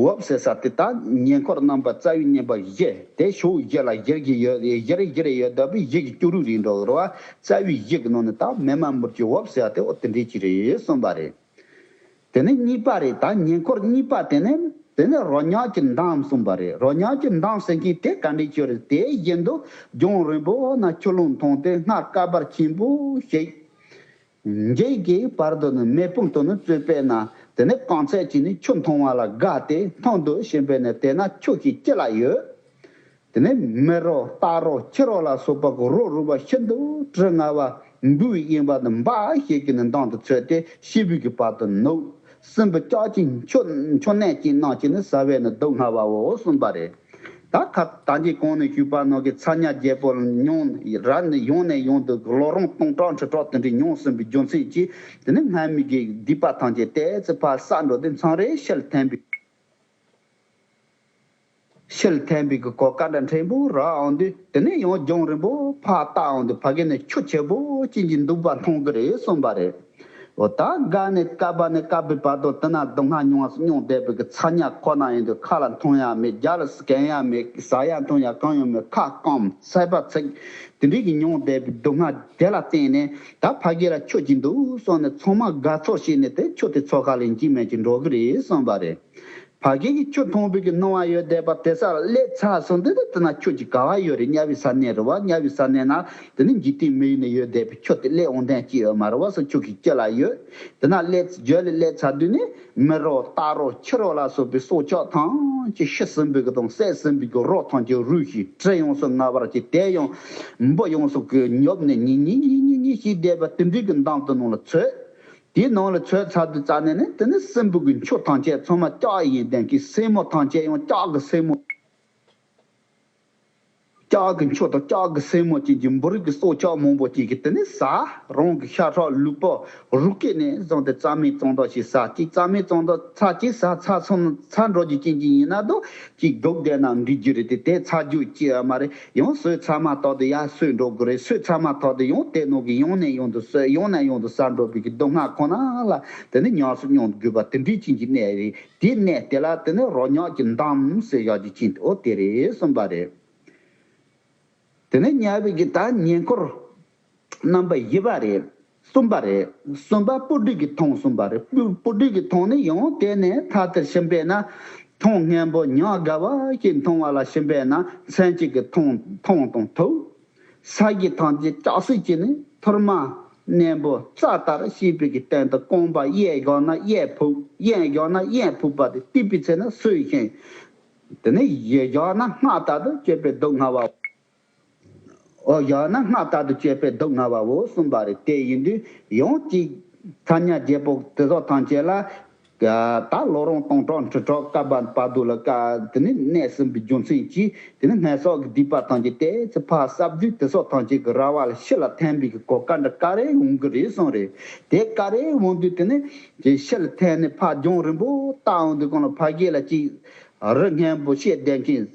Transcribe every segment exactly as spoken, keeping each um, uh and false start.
འོབས་ཟེར་ས་དེ་ད་ཉེ་འཁོར་རྣམ་པ་རྩ་བའི་བསྙེན་པ་བཞི་དེ་ཕྱོགས་བཞི་ལ་བཞིར་གྱི་ཡོད་བཞིར་བཞིར་ཡོད་བསྡད་པའི་བཞི་གི་སྐྱོ་རུ་རིགས་འགྲོ་གི་རེད་བ། རྩ་བའི་བཞི་གི་ནང་ནས་ད་མེ་མ་མུར་གྱི་འོབས་ཟེར་ཡ་དེ་འོ་དེ་འདྲས་ཅིག་རེད་གསུངས་པ་རེད། དེ་ནས་གཉིས་པ་རེད། ད་ཉེ་འཁོར་གཉིས་པ་དེ་ནས་དེ་ནས་རོ་མྱགས་ཀྱི་མདངས་གསུངས་པ་རེད། རོ་མྱགས་ཀྱི་མདངས་ཟེར་མཁན་དེ་ག་འདྲས་ཅིག་རེད། དེ་བཞིན་དུ་ལྗོངས་རིང་པོ་ན་ཆུ་ཀླུང་མཐོང་སྟེ་སྔར་སྐ་འབར་ཆེན་པོ་ཞིག་འཇིག་གི་བར་དུ་ནི་མེ་དཔུང་དུ་ནི་བཙོས་པས་ན། དེ་ནས་རྐང་ཚད་ཀྱིས་ནི་ཆུ་མཐོང་བ་ལ་དགའ་སྟེ་མཐོང་དུ་ཕྱིན་པས་ན། དེ་ན་ཁྱོད་ཀྱི་ལྕེ་ལ་ཡོད། དེ་ནས་མི་རོ་རྟ་རོ་ཁྱི་རོ་ལ་སོགས་པ་གི་རོ་རུལ་བ་ཤིན་ཏུ་དྲི་ང་བ་འབུལ་བའི་ཡིན་པ་ནི་འབའ་ཞིག་གིས་ནི་མདུན་དུ་ཚོས་ཏེ་ཤི་བོའི་གི་བར་དུ་ནུབ། སྲིན་བུ་ལྕགས་ཀྱི་མཆུ་མཆུ་ནག་ཅན་རྣམས་ཀྱིས་ནི་ཟ་བས་ནི་སྡུག་བསྔལ་བའོ་གསུངས་པ་རེད། ད་ཁ་ད་གིན་གོང་ནས་ཞུས་པ་ནང་གི་ཚ་ཉ་རྒྱལ་པོ་མྱོང་རབ་ནས་ཡང་ནས་ཡང་དུ་ལོ་རིམ་སྟོང་ཕྲག་ཁྲི་ཕྲག་དེ་འདྲའི་མྱོང་ཟིན་པའི་རྒྱུ་མཚན་གྱིས། དེ་ནི་སྔ་མའི་གི་སྡིག་པ་ཐམས་ཅད་ཏོག་ཙམ་ཕར་བསགས་འགྲོ་དུས་མཚམས་རེ་ཤུལ་ཐེམ་པའི་ཤུལ་ཐེམ་པའི་གི་གོ་སྐབས་འདྲ་ཕྲན་བུ་རག་འོང་དུས། དེ་ནས་ཡང་ལྗོངས་རིང་པོ་ཕར་བལྟ་འོང་དུས་ཕ་གི་ནས་ཆུ་ཆེན་པོ་ཅན་གྱི་འདུག་པ་མཐོང་གི་རེད་གསུངས་པ་རེད། འོ་ད་དགའ་ནས་སྐབས་ནས་སྐབས་བར་དུ་དེ་ན་སྡུག་བསྔལ་མྱོང་མྱོང་བསྡད་པའི་གི་ཚ་ཉ་ཁོ་ན་ཡིན་དུས་ཁ་ལ་འཐུང་ཡ་མེད། རྒྱབ་ལ་གན་ཡ་མེད། ཟ་ཡ་འཐུང་ཡ་གང་ཡང་མེད། ཁ་སྐམ་ཚད་པ་ཚིག་དེ་འདྲའི་གི་མྱོང་བསྡད་པའི་སྡུག་བསྔལ་དེ་ལ་བརྟེན་ནས། ད་ཕ་གི་ལ་ཆུ་ཅིག་འདུག་གསུངས་ནས་ཚང་མ་དགའ་ཚོར་བྱས་ནས་དེ་ཆུ་དེ་ཚོ་ཁ་ལ་འཇིགས་མེད་ཀྱི་འགྲོ་གི་རེད་གསུངས་པ་རེད། ཕ་གི་གི་ཆུ་འཐུང་བའི་གི་སྣང་བ་ཡོད་བསྡད་པ་དེ་ས་ལ་སླེབས་ཚར་སོང་དུས། དེ་ན་ཁྱོད་ཀྱི་ག་བ་ཡོད་རེད། དམྱལ་བའི་ས་གནས་རེད་བ། དམྱལ་བའི་ས་གནས་ན་དེ་ནི་འཇིག་རྟེན་མི་ཡུལ་ནས་ཡོད་བསྡད་པའི་ཁྱོད་དེ་སླེབས་འོང་དོན་ཅི་ཡོད་མ་རེད་བ་ཟེར། ཁྱོད་ཀྱི་ལྕེ་ལ་ཡོད། དེ་ན་སླེབས་རྒྱུ་ལས་སླེབས་ཚར་དུས་ནི་མི་རོ་རྟ་རོ་ཁྱི་རོ་ལ་སོགས་པའི་སྲོག་ཆགས་ཐམས་ཅད་ཤི་ཟིན་པའི་གི་དང་བསད་ཟིན་པའི་གི་རོ་ཐམས་ཅད་རུལ་ཞིང་དྲི་ཡོངས་སུ་མངར་བར་གྱིས། དེ་ཡང་འབུ་ཡོངས་སུ་གི་ཉོབ་ནས་ཉིག་ཉིག་ཉིག་ཉིག་ཉིག་ཞིག་བསྡད་པ་དེ་འདྲའི་གི་འདམ་དུ་ནང་ལ་ཚོད། དེའི་ནང་ལ་ཚོད་ཚར་དུས་རྩ་ནས་ནི་དེ་ནི་སྲིན་བུ་གི་མཆུ་ཐམས་ཅད་ཚང་མ་ལྕགས་ཡིན་ལྡན་གྱི་སེན་མོ་ཐམས་ཅད་ཡང་ལྕགས་ཀྱི་སེན་མོ། ལྕགས་ཀྱི་མཆུ་དང་ལྕགས་ཀྱི་སེན་མོ་ཅན་གྱི་འབུ་རིགས་ཀྱི་སྲོག་ཆགས་མང་པོ་ཅིག་གིས་དེ་ནི་ཟ། རང་གི་ཤ་ཁྲག་ལུས་པོ་རུས་སྐེད་ནས་བཟུང་སྟེ་རྩ་མེད་གཙང་དག་ཞིག་ཟ་ཅིག་རྩ་མེད་གཙང་དག་ཚ་ཅིག་ཟ་ཚ་སོང་ཚ་འགྲོ་རྒྱུ་ཅན་གྱི་ཡིན་ན་དོ། ཅིག་སྡུག་བསྡད་ན་འགྲིག་རྒྱུ་རེད་དེ། དེ་ཚ་རྒྱུ་ཅི་ཡང་མ་རེད། ཡང་སོས་ཚར་མ་ཐག་ཏུ་ཡར་སོས་འགྲོ་དགོས་རེད། སོས་ཚར་མ་ཐག་ཏུ་ཡང་དེ་ནང་གི་ཡང་ནས་ཡང་དུ་སོས། ཡང་ནས་ཡང་དུ་ཟ་འགྲོ་བའི་གི་སྡུག་བསྔལ་ཁོ་ན་ལ་དེ་ནི་ཉམས་སུ་མྱོང་དགོས་པ་དེ་འདྲའི་ཅན་གྱི་གནས་རེད། དེའི་གནས་དེ་ལ་དེ་ནི་རོ་མྱགས་ཀྱི་མདངས་ཟེར་ཡག་གི་ཅན་དེ་འོ་དེ་རེད་གསུངས་པ་རེད། དེ་ནས་དམྱལ་བའི་གི་ད་ཉེ་འཁོར་རྣམ་པ་བཞི་པ་རེད། གསུམ་པ་རེད། གསུམ་པ་སྤུ་གྲི་གི་མཐོངས་གསུམ་པ་རེད། སྤུ་སྤུ་གྲི་གི་མཐོངས་ནི་ཡང་དེ་ནས་ཐ་དད་ཕྱིན་པས་ན། མཐོང་སྙན་པོ་ཉམས་དགའ་བ་ཞིག་མཐོང་བ་ལ་ཕྱིན་པས་ན། མཚན་གཅིག་གི་མཐོང་མཐོང་དང་ཐུག་ས་གཞི་ཐམས་ཅད་ལྕགས་སྲེག་བྱས་ནས་ཐུར་མ་རྣོན་པོ་རྩྭ་ལྟར་བྱས་པའི་གི་སྟེང་དུ་རྐང་པ་གཡས་བཞག་ན་གཡས་ཕུབ། གཡོན་བཞག་ན་གཡོན་ཕུབ་པ་དེ་གཏིབས་པའི་ཚེ་ན་སོས་ཤིང་། དེ་ནས་གཞན་བཞག་ན་སྔར་ལྟར་དུ་སྤྱོད་པའི་སྡུག་བསྔལ་བ། འོ་ཡང་ན་སྔར་ལྟར་དུ་སྤྱོད་པའི་སྡུག་བསྔལ་བའོ་གསུངས་པ་རེད། དེ་ཡིན་དུས་ཡང་གཅིག་ཚ་ཉ་རྒྱལ་པོ་དེ་ཚོ་ཐམས་ཅད་ལ་ད་ལོ་རིམ་སྟོང་ཕྲག་ཁྲི་ཕྲག་བསྐལ་པ་བར་དུ་ལ་བསྐལ་དེ་ནི་གནས་ཟིན་པའི་རྒྱུ་མཚན་གྱིས། དེ་ནི་སྔར་བསགས་ཀྱི་སྡིག་པ་ཐམས་ཅད་ཏོག་ཙམ་ཕར་བསགས་དུས་དེ་ཚོ་ཐམས་ཅད་ཀྱི་ར་བ་ལ་ཤི་ལ་ཐེམ་པའི་གི་གོ་སྐབས་འདྲ་ག་རེ་འོང་གི་རེད་གསུངས་རེད། དེ་ག་རེ་འོང་དུས་དེ་ནི་དེ་ཤི་ལ་ཐེམ་ནས་ཕར་ལྗོངས་རིང་པོ་བལྟ་འོང་དུས་གང་ལ་ཕ་གི་ལ་གཅིག་རི་སྔོན་པོ་བཤད་བསྡད་མཁན།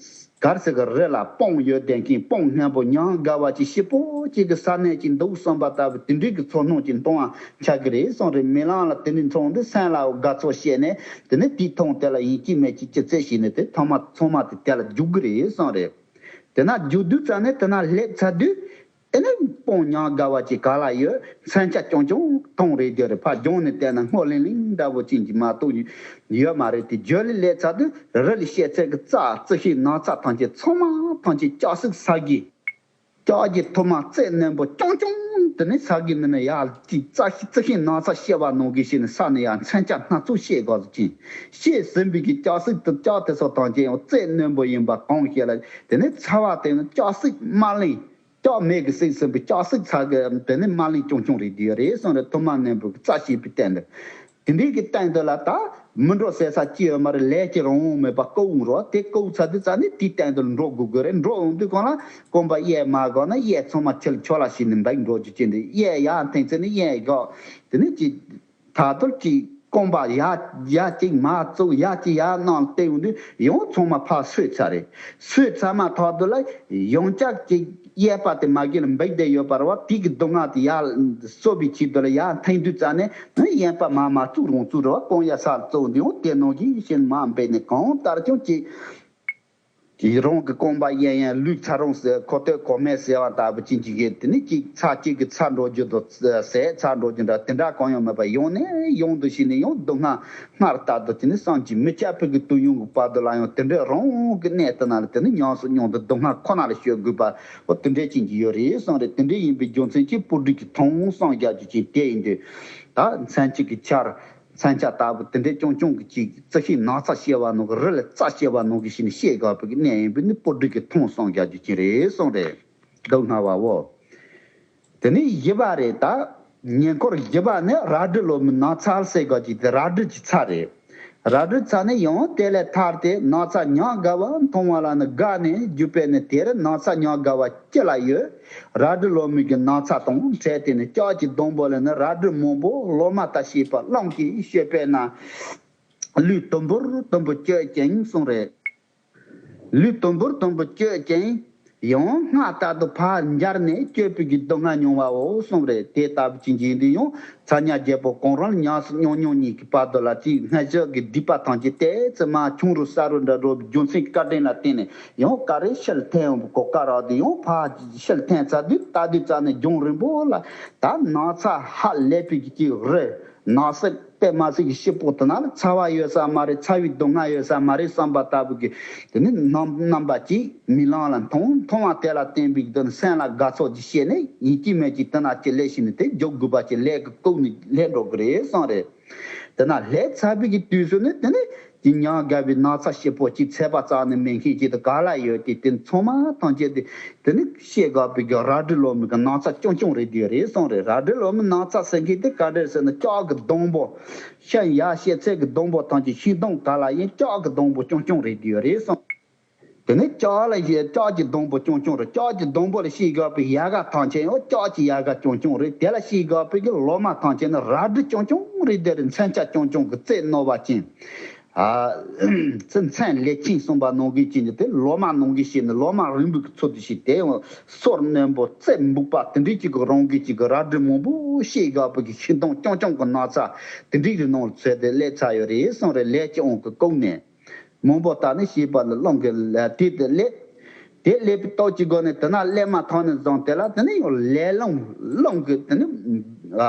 གར་ཟེར་གི་རི་ལ་སྤང་ཡོད་བསྡད་མཁན། སྤང་སྔོན་པོ་ཉམས་དགའ་བ་ཅིག་སྐྱིད་པོ་ཅིག་གི་ས་གནས་ཅིག་འདུག་བསམ་པ་ལྟ་བུ་དེ་འདྲའི་གི་ཚོར་སྣང་ཅིག་མཐོང་བ་ཆགས་ཀྱི་རེད་གསུངས་རེད། རྨི་ལམ་ལ་དེ་འདྲའི་མཐོང་དུས་སེམས་ལ་དགའ་ཚོར་སྐྱེས་ནས། དེ་ནས་དེའི་མཐོང་དེ་ལ་ཡིད་ཆེས་མེད་ཅིག་ཅི་ཚེ་ཞིག་ནས་དེ་ཐོག་མ་ཚང་མ་དེ་དེ་ལ་རྒྱུག་གི་རེད་གསུངས་རེད། དེ་ན་རྒྱུག་དུས་ཙམ་ནས་དེ་ན་སླེབས་ཚར་དུས། དེ་ནས་སྤང་ཉམས་དགའ་བ་ཅིག་ག་ལ་ཡོད། མཚོན་ཆ་རྐྱང་རྐྱང་མཐོང་རེད་དེ་རེད། ཕར་ལྗོངས་ནས་བལྟས་ན་སྔོ་ལིང་ལིང་འདྲ་བོ་ཅན་གྱི་མ་གཏོགས་ཡོད་མ་རེད་དེ། རྒྱུ་ལས་སླེབས་ཚར་དུས་རི་ལ་བཤད་ཚད་ཀྱི་རྩྭ་རྩི་ཤིང་ནགས་ཚལ་ཐམས་ཅད་ཚང་མ་ཐམས་ཅད་ལྕགས་སྲེག་ས་གི་ལྕགས་ཀྱི་ཐུར་མ་རྩེ་རྣོན་པོ་རྐྱང་རྐྱང་དེ་ནས་ས་གི་ནང་ནས་ཡར་ཅིག་རྩྭ་ཤིང་རྩི་ཤིང་ནགས་ཚལ་བཤད་པ་ནང་གི་ཞིག་ནས་ས་ནས་ཡར་མཚོན་ཆ་སྣ་ཚོགས་བཤད་དགོས་ཟེར་གྱིན། བཤད་ཟིན་པའི་གི་ལྕགས་སྲེག་དེ་ལྕགས་དེ་ཚོ་ཐམས་ཅད་ཡང་རྩེ་རྣོན་པོ་ཡིན་པ་གང་ཤེས་ལ། དེ་ནས་ཚ་བ་དེ་ནི་ལྕགས་སྲེག་དམར་ལིང་། ལྕགས་མེ་གིས་བསྲེགས་ཟིན་པའི་ལྕགས་སྲེག་ཚ་གི་དེ་ནི་དམར་ལིང་རྐྱང་རྐྱང་རེད་དེ་རེད་གསུངས་རེད། ཐུར་མ་རྣོན་པོ་གི་རྩྭ་ཞེས་པའི་སྟེང་དུ། དེ་འདྲའི་གི་སྟེང་དུ་ལ་ད་མི་འགྲོ་ཟེར་ས་ཅི་ཡོད་མ་རེད། ལས་ཀྱི་རང་དབང་མེད་པ་ཀོ་འོང་རོགས་དེ་ཀོ་ཚ་དུས་ཙ་ནི་དེའི་སྟེང་དུ་འགྲོ་དགོས་ཀྱི་རེད། འགྲོ་འོང་དུས་གང་ལ་རྐང་པ་གཡས་མ་བཀག་ན་གཡས་ཚང་མ་ཁྱེར་ཁྱོ་ལ་ཞིག་ནི་འབེག་འགྲོ་རྒྱུ་ཅན་དེ། གཡས་ཡར་འཐེན་ཚེ་ནི་གཡས་བཀག་དེ་ནི་ཅི་ད་དུར་ཅི། རྐང་པ་ཡར་ཡར་གཅིག་མར་བཙུགས། ཡར་གཅིག་ཡར་གནང་བལྟས་ཡོང་དུས་ཡང་ཚང་མ་ཕར་སོས་ཚར་རེད། སོས་ཚར་མ་ཐག་ཏུ་ལ་ཡང་བསྐྱར་གཅིག་གཡས་པ་དེ་མ་གི་ལ་འབིགས་བསྡད་ཡོད་པ་རེད་བ། དེ་གི་སྡུག་བསྔལ་དེ་ཡར་གསོ་བའི་ཆེད་དུ་ལ་ཡར་འཐེན་དུས་ཙ་ནས་ནི་གཡས་པ་མར་མར་བཙུགས་རང་བཙུགས་རེད་བ། རྐང་གཡས་སར་བཙུགས་འདི་ཡང་དེ་ནང་གི་ཤིན་མ་འབད་ནས་གང་ལྟར་ཀྱང་གཅིག་གི་རང་གི་རྐང་པ་གཡས་གཡོན་ལུས་ཚར་རུང་ཟེར། ཁོ་ཐོད་གོ་མེད་ཟེར་བ་ལྟ་བུ་ཅན་གྱི་གི་དེ་ནི་གཅིག་ཚར་གཅིག་གི་ཚར་འགྲོ་རྒྱུ་དང་ཟས་ཚར་འགྲོ་རྒྱུ་འདྲ་དེ་འདྲ་གང་ཡང་མེད་པ་ཡང་ནས་ཡང་དུ་ཞིག་ནས་ཡང་སྡུག་བསྔལ་སྔར་ལྟར་དུ་དེ་ནི་བསམ་གྱིས་མི་ཁྱབ་པའི་གི་དུས་ཡུན་གྱི་བར་དུ་ལ་ཡང་དེ་འདྲའི་རང་གི་གནས་དེ་ན་ལ་དེ་ནི་ཉམས་སུ་མྱོང་དུ་སྡུག་བསྔལ་ཁོ་ན་ལ་སྤྱོད་དགོས་པ་འོ་དེ་འདྲའི་ཅན་གྱི་ཡོད་རེད་གསུངས་རེད། དེ་འདྲའི་ཡིན་པའི་རྒྱུ་མཚན་གྱིས་པོ་ཏི་གི་ཐུང་སངས་རྒྱས་ཀྱི་ཅིག་དེ་ཡིན་དུས་ད་མཚན་གཅིག་གི་ཆར། མཚོན་ཆ་ལྟ་བུ་དེ་འདྲའི་རྐྱང་རྐྱང་གི་ཅིག་རྩི་ཤིང་ནགས་ཚལ་བྱེ་བ་ནང་གི་རི་ལ་རྩྭ་བྱེ་བ་ནང་གི་ཞིག་ནས་ཤེས་དགོས་པའི་གནས་ཡིན་པས་ནི་པོ་ཏི་གི་ཐུང་སངས་རྒྱས་ཀྱི་ཅིག་རེད་གསུངས་རེད། སྡུག་བསྔལ་བའོ། དེ་ནས་བཞི་པ་རེད་ད། ཉེ་འཁོར་བཞི་པ་ནི་རལ་གྲི་ལོ་མའི་ནགས་ཚལ་ཟེར་དགོས་ཀྱི་དེ་རལ་གྲི་གི་ཚལ་རེད། རལ་གྲི་ཚལ་ནི་ཡང་དེ་ལས་ཐར་ཏེ་ནགས་ཚལ་ཉག་དགའ་བ་མཐོང་བ་ལ་ནི་དགའ་ནས་རྒྱུ་པས་ནི་དེར་ནགས་ཚལ་ཉག་དགའ་བ་ཅི་ལ་ཡོད། རལ་གྲི་ལོ་མའི་གི་ནགས་ཚལ་དང་འཕྲད་དེ་ནི་ལྕགས་ཀྱི་སྡོང་པོ་ལས་ནི་རལ་གྲི་མང་པོ་ལོ་མ་ལྟ་ཞེས་པ་གླང་གིས་བཤོས་པས་ན། ལུས་དུམ་བུར་དུམ་བུ་གཅོད་ཅིང་གསུངས་རེད། ལུས་དུམ་བུར་དུམ་བུ་གཅོད་ཅིང་། ཡང་སྔར་ལྟར་དུ་ཕར་འབྱར་ནས་གཅོད་པའི་གི་སྡུག་བསྔལ་མྱོང་བའོ་གསུངས་རེད། དེ་ལྟ་བུ་ཅན་གྱི་ཡིན་དུས་ཡང་ཚ་ཉ་རྒྱལ་པོ་གང་རུང་ལ་ཉམས་སུ་མྱོང་མྱོང་གཉིས་ཀྱི་བར་དུ་ལ་ཅིག་སྔར་བཞག་གི་སྡིག་པ་ཐམས་ཅད་ཏོག་ཙམ་མར་ཆུང་རུ་ཟད་རུ་འདྲ་འགྲོ་བའི་རྒྱུ་མཚན་གྱི་བཀའ་དྲིན་ལ་བརྟེན་ནས་ཡང་ག་རེ་ཕྱིར་འཐེན་འོང་བའི་གོ་སྐབས་རག་དུས་ཡང་ཕར་ཕྱིར་འཐེན་ཚར་དུས་ལྟ་དུས་ཙམ་ནས་རྒྱང་རིང་པོ་ལ་ད་ནགས་ཚལ་ཧ་ལས་པའི་གི་ཅིག་རི་ནགས་གསེབ་དཔེ་མ་སྲིད་ཀྱི་སྐྱིད་པོ་དེ་ན་ལ་ཚ་བ་ཡོད་ས་མ་རེད། ཚ་བའི་སྡུག་བསྔལ་ཡོད་ས་མ་རེད་བསམ་པ་ལྟ་བུ་གི་དེ་ནི་རྣམ་རྣམ་པ་ཅིག་མིག་ལམ་ལ་མཐོང་མཐོང་བ་དེ་ལ་བརྟེན་པའི་དོན་སེམས་ལ་དགའ་ཚོར་ཅིག་སྐྱེས་ནས་ཡིན་གཅིག་མིན་གཅིག་དེ་ན་ཅིག་སླེབས་ཤིང་ནི་དེ་འཇོག་དགོས་པ་ཅིག་ལས་ཀྱི་ལྐོག་ནས་སླེབས་འགྲོ་གི་རེད་གསུངས་རེད། དེ་ན་སླེབས་ཚར་བའི་གི་དུས་སུ་ནི་དེ་ནི་ཅིག་ཉག་དགའ་བའི་ནགས་ཚལ་སྐྱིད་པོ་ཅིག་ཚད་པ་རྩ་ནས་མེད་མཁན་ཅིག་དེ་ག་ལ་ཡོད་དེ་དེ་ཚང་མ་ཐམས་ཅད་དེ་དེ་ནི་ཤེས་དགོས་པའི་གི་རལ་གྲི་ལོ་མའི་གི་ནགས་ཚལ་རྐྱང་རྐྱང་རེད་དེ་རེད་གསུངས་རེད། རལ་གྲི་ལོ་མའི་ནགས་ཚལ་ཟེར་མཁན་དེ་ག་འདྲ་ཟེར་ན་ལྕགས་ཀྱི་སྡོང་པོ། ཤིང་ཡར་བཤད་ཚད་ཀྱི་སྡོང་པོ་ཐམས་ཅད་ཤིང་སྡོང་ག་ལ་ཡིན་ལྕགས་ཀྱི་སྡོང་པོ་རྐྱང་རྐྱང་རེད་དེ་རེད་གསུངས། དེ་ནས་ལྕགས་ལ་བཞེས་ལྕགས་ཀྱི་སྡོང་པོ་རྐྱང་རྐྱང་རེད། ལྕགས་ཀྱི་སྡོང་པོ་ལ་ཤེས་དགོས་པའི་ཡལ་ག་ཐམས་ཅད་ཡང་ལྕགས་ཀྱི་ཡལ་ག་རྐྱང་རྐྱང་རེད། དེ་ལ་ཤེས་དགོས་པའི་གི་ལོ་མ་ཐམས་ཅད་ནི་རལ་གྲི་རྐྱང་རྐྱང་རེད་དེ་རེད། མཚོན་ཆ་རྐྱང་རྐྱང་གི་རྩེ་རྣོ་བ་ཅན། ཨ། ཚེ་མཚན་ལས་ཅན་གསུངས་པ་ནང་གི་ཅན་གྱི་དེ་ལོ་མ་ནང་གི་ཤེས་ནི་ལོ་མ་རིང་པོའི་གི་ཚུལ་དུ་ཤེས་དེ་ཡང་སོར་རྣོན་པོ་རྩེ་འབུག་པ་དེ་འདྲའི་ཅིག་གི་རང་གི་ཅིག་གི་རལ་གྲི་མང་པོ་ཤེས་དགོས་པའི་གི་ཤིང་སྡོང་རྐྱང་རྐྱང་གི་ནགས་ཚལ་དེ་འདྲའི་གི་ནང་ལ་ཚུད་དེ་སླེབས་ཚར་ཡོད་རེད་གསུངས་རེད། ལས་ཀྱི་དབང་གིས་བཀུག་ནས། མང་པོ་ལྟ་ནི་ཞེས་པ་ལ་རླུང་གི་ལས་དེ་དེ་སླེབས། དེ་སླེབས་པའི་སྟོབས་ཀྱི་སྒོ་ནས་དེ་ན་སླེབས་མ་ཐག་ནས་བཟུང་དེ་ལ་དེ་ནི་ཡང་ལས་རླུང་རླུང་གི་དེ་ནི་ཨ་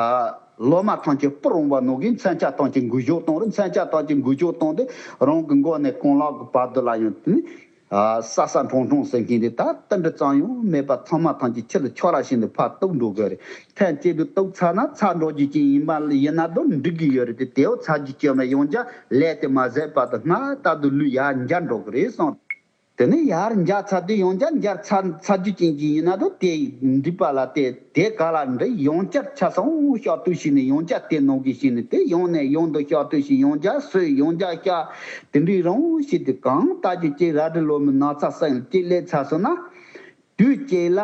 ལོ་མ་ཐམས་ཅད་སྤུར་འོང་བ་ནང་གི་མཚོན་ཆ་ཐམས་ཅད་འགུལ་སྐྱོད་གཏོང་རེད། མཚོན་ཆ་ཐམས་ཅད་འགུལ་སྐྱོད་གཏོང་སྟེ་རང་གི་མགོ་ནས་རྐང་ལག་གི་བར་དུ་ལ་ཡང་དེ་ནི་ཨ་ས་ས་འཕྲང་འཕྲང་ཟེར་མཁན་དེ་ད་ཏི་འདྲ་ཙམ་ཡང་མེད་པ་ཚང་མ་ཐམས་ཅད་ཕྱི་ལ་ཆོག་ར་བཞིན་དུ་ཕར་གཏུབ་འགྲོ་དགོས་རེད། ཐེངས་གཅིག་ཏུ་གཏུབ་ཚར་ན་ཚར་འགྲོ་རྒྱུ་ཅན་ཡིན་པ་ཡིན་ན་དུ་འགྲིག་གི་ཡོད་རེད་དེ་དེའོ་ཚར་རྒྱུ་ཅན་མ་ཡོང་རྒྱ་ལས་དེ་མ་ཟད་པ་དུ་སྔར་ལྟར་དུ་ལུས་ཡར་འགྱར་འགྲོ་གི་རེད་གསུངས། དེ་ནས་ཡར་འགྱར་ཚར་དུས་ཡང་བསྐྱར་འགྱར་ཚར་ཚར་རྒྱུ་ཅན་གྱི་ཡིན་ན་དུ་དེ་འགྲིག་པ་ལ་དེ་དེ་ག་ལ་འགྲིག་ཡང་བསྐྱར་ཆ་ཚང་ཤག་ཏུ་ཞིག་ནས་ཡང་བསྐྱར་དེ་ནང་གི་ཞིག་ནས་དེ་ཡང་ནས་ཡང་དུ་ཤག་ཏུ་ཞིག་ཡང་བསྐྱར་སོས་ཡང་བསྐྱར་ཤག་དེ་འདྲའི་རང་ཞིག་དེ་གང་ལྟ་རྒྱུ་ཅིག་རལ་གྲི་ལོ་མའི་ནགས་ཚལ་སེང་ཅིག་སླེབས་ཚར་སོང་ན། དུས་གཅིག་ལ་